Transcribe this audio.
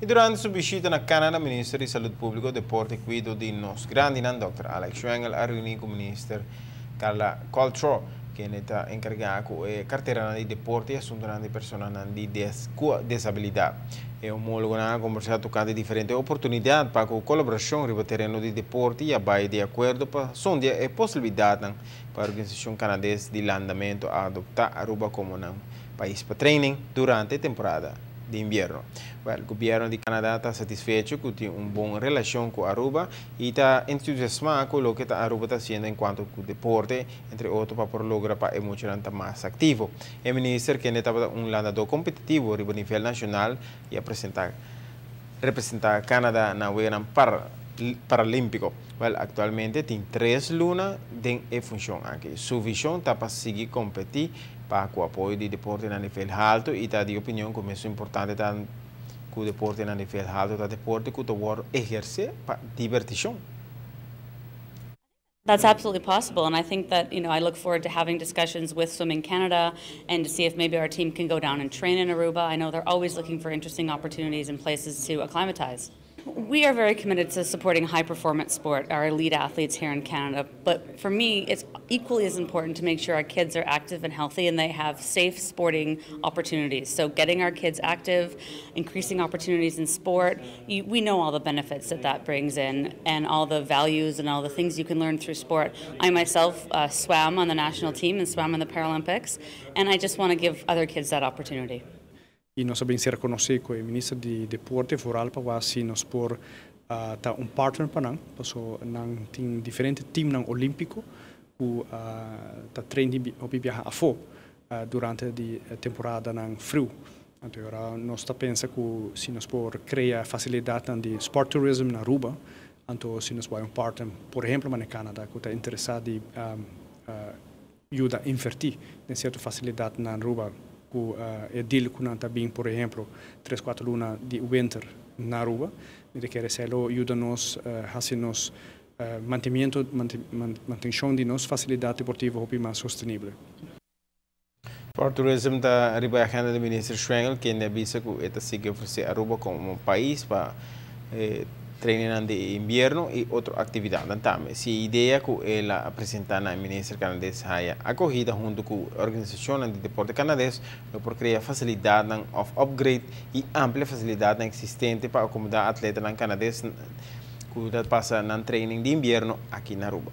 Y durante su bishita na Canada, Minister di Salud Publico, Deporte y Cuido di nos Grandinan, Dr. Alex Schwengle, a reuni cu Minister Carla Qualtrough, cu ta encarga cu e cartera di Deporte y Asunto di Persona di Desabilidad. E homologonan a combersa tocante diferente oportunidad pa colaboracion riba tereno di deporte y a bay di acuerdo pa sondia e posibilidad pa e organisacion Canades di landamento adopta Aruba como un pais pa training durante e temporada di invierno. Well, gobierno di Canada ta satisfecho cu tin un bon relacion cu Aruba y ta entusiasma cu loke Aruba ta haciendo en cuanto cu deporte, entre otro, pa por logra pa e muchanan mas activo. E minister, cu tabata un landador competitivo a nivel nacional y a representa Canada na Weganan Paralimpico. Well, actualmente tin 3 luna den funcion aki. Su vision ta pa sigui competi pa cu apoyo di deporte na nivel halto y ta di opinion cu ta importante ta cu deporte na nivel halto ta deporte cu ta eherce pa diverticion. That's absolutely possible, and I think that I look forward to having discussions with Swimming Canada and to see if maybe our team can go down and train in Aruba. I know they're always looking for interesting opportunities and places to acclimatize. We are very committed to supporting high performance sport, our elite athletes here in Canada. But for me, it's equally as important to make sure our kids are active and healthy and they have safe sporting opportunities. So, getting our kids active, increasing opportunities in sport, we know all the benefits that that brings in and all the values and all the things you can learn through sport. I myself swam on the national team and swam in the Paralympics, and I just want to give other kids that opportunity. Y nos tambe a conoce cu e minister di Deporte vooral pa asina nos por ta un partner pa nan, paso nan tin diferente team olimpico cu ta train of biaha afo durante e temporada nan friu. Anto, awor nos ta pensa cu si nos por crea facilidad di sport tourism na Aruba, anto si nos por un partner, por ehempel, na Canada, cu ta interesa di yuda inverti den cierto facilidad na Aruba, cu e deal cu nan tambe, por ehempel, 3, 4 luna di winter na Aruba, y kier esey yuda nos haci nos mantenimento, mantencion di nos facilidad deportivo hopi mas sostenibel. Sport tourism ta riba agenda di minister Schwengle, cu a bisa cu ta sigui ofrece Aruba como pais pa training di invierno y otro actividad tambe. Si e idea cu el a presenta na minister Canades haya acogida hunto cu e organisacion di deporte Canades, lo por crea facilidad of upgrade y amplia facilidad existente pa acomoda atletanan Canades cu ta pasa nan training di invierno aki na Aruba.